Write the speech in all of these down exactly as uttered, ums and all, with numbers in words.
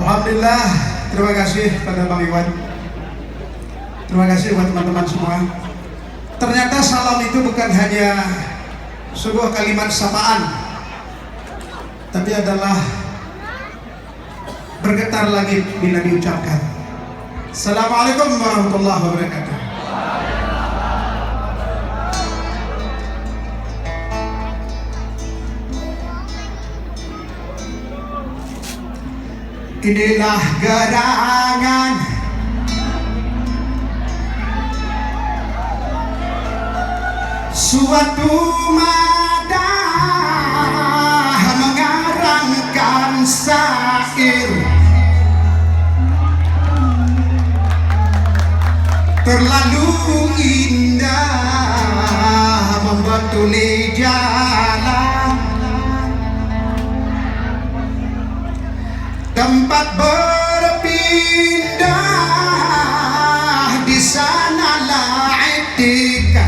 Alhamdulillah, terima kasih pada Bang Iwan. Terima kasih buat teman-teman semua. Ternyata salam itu bukan hanya sebuah kalimat sapaan, tapi adalah bergetar langit bila diucapkan. Assalamualaikum warahmatullahi wabarakatuh. Inilah gerangan suatu madah mengarangkan syair terlalu indah membuat tulis jalan. Tempat berpindah di sanalah etika.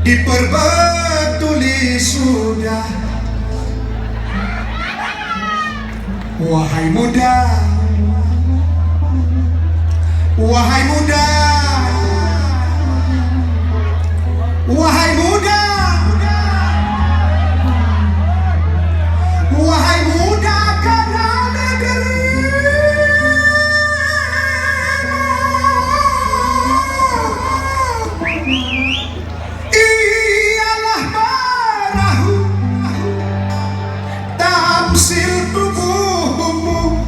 Diperbetuli sudah. Wahai muda, wahai muda, wahai muda, wahai muda kena negeri. Ialah perahu tamsil tubuhmu,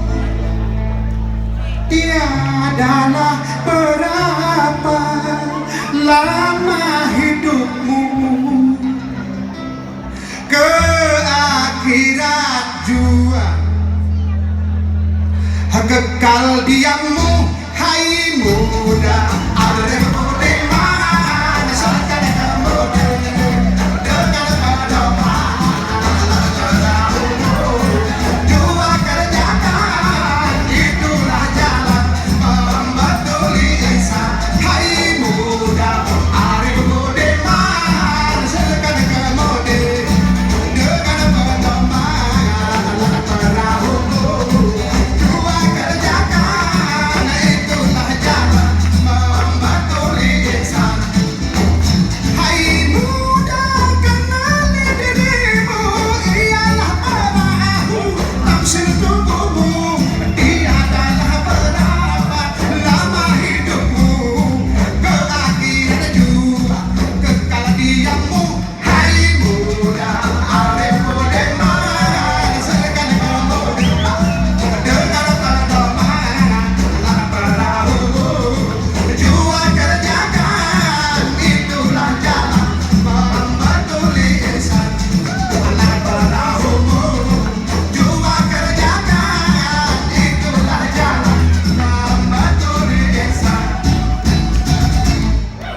tiadalah berapa lama hidupmu. Ke akhirat jua kekal diammu.